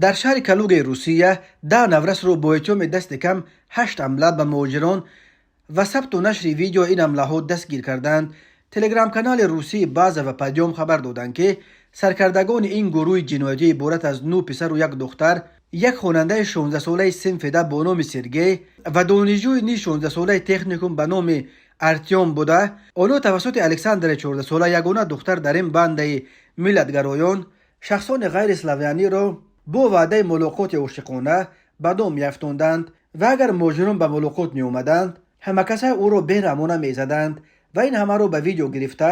Дар шаҳри Калугаи Русия 10 наврасро бо иттиҳоми дасти кам ҳашт ҳамла ба муҳоҷирон ва сабту нашри видео ин ҳамлаҳо дастгир карданд. Телеграм-канали русии «База» ва «Подъём» хабар доданд, ки саркардагони ин гурӯҳи ҷиноятӣ иборат аз нӯ писару як духтар, як хонандаи 16-солаи синфи 10 бо номи Сергей ва донишҷӯи низ 16-солаи техникум ба номи Артём буда, онҳо тавассути Александри 14-сола, ягона духтар дар ин бандаи миллатгароён, шахсони ғайриславяниро бо ваъдаи мулоқоти ошиқона ба дом меафтонданд ва агар муҳоҷирон ба мулоқот меомаданд, ҳамакаса ӯро бераҳмона мезаданд ва ин ҳамаро ба видео гирифта,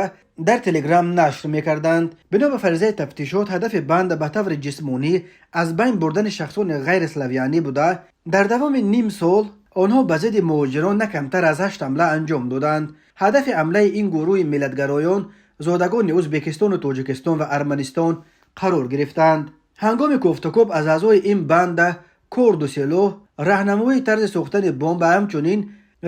дар Телеграм нашр мекарданд. Бино ба фаризаи тафтишот, ҳадафи банда ба таври ҷисмонӣ аз байн бурдани шахсони ғайриславянӣ буда, дар давоми ним сол онҳо ба зидди муҳоҷирон на камтар аз ҳашт ҳамла анҷом доданд. Ҳадафи ҳамлаи ин гурӯҳи миллатгароён зодагони Ӯзбекистону Тоҷикистон ва Арманистон қарор гирифтанд. Ҳангоми кофтукоб аз аъзои ин банда корду силоҳ, раҳнамоии тарзи сохтани бомба, ҳамчунин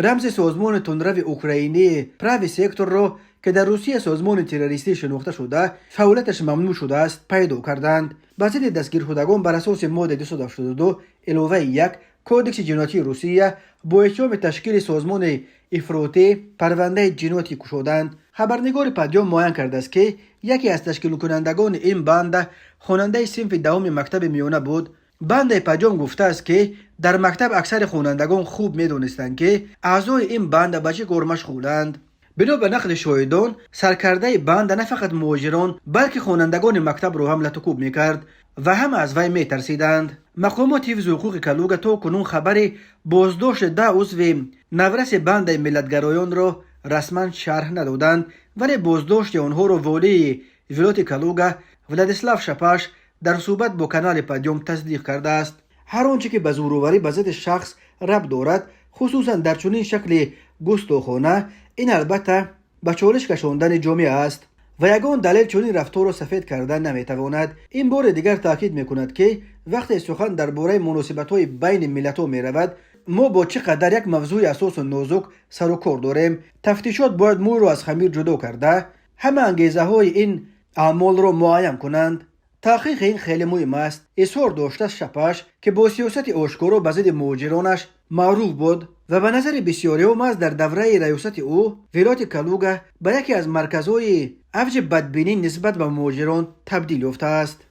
рамзи созмони тундрави украинии «Правый сектор»-ро, ки дар Русия созмони террористӣ шинохта шуда, фаъолияташ мамнӯъ шудааст, пайдо карданд. Ба зидди дастгиршудагон бар асоси моддаи 272 иловаи 1 Кодекси ҷиноятии Русия бо иттиҳоми ташкили созмони ифротӣ парвандаи ҷиноятӣ кушоданд. Хабарнигори «Подъём» муайян кардааст, ки яке аз ташкилкунандагони ин банда хонандаи синфи 10-уми мактаби миёна буд. Бандаи «Подъём» гуфтааст, ки дар мактаб аксари хонандагон хуб медонистанд, ки аъзои ин банда ба чӣ кор машғуланд. Бино ба нақли шоҳидон, саркардаи банда на фақат муҳоҷирон, балки хонандагони мактабро ҳам латукӯб мекард ва ҳама аз вай метарсиданд. Мақомоти ҳифзи ҳуқуқи Калуга то кунун хабари боздошти 10 узви навраси бандаи миллатгароёнро расман шарҳ надоданд, вале боздошти онҳоро волии вилояти Калуга Владислав Шапаш дар суҳбат бо канали «Подъём» тасдиқ кардааст. Ҳар он чӣ ки ба зӯроварӣ ба зидди шахс рабт дорад, хусусан дар чунин шакли густохона, ин албатта ба чолиш кашондани ҷомеа аст ва ягон далел чунин рафторро сафед карда наметавонад. Ин бори дигар таъкид мекунад, ки вақте сухан дар бораи муносибатҳои байни миллатҳо меравад, мо бо чӣ қадар як мавзӯи ҳассосу нозук сару кор дорем. Тафтишот бояд мӯйро аз хамир ҷудо карда, ҳама ангезаҳои ин аъмолро муайян кунанд. Таҳқиқи ин хеле муҳим аст, изҳор доштааст Шапаш, ки бо сиёсати ошкоро ба зидди муҳоҷиронаш маъруф буд ва ба назари бисёриҳо маҳз дар давраи раёсати ӯ вилояти Калуга ба яке аз марказҳои авҷи бадбинӣ нисбат ба муҳоҷирон табдил ёфтааст.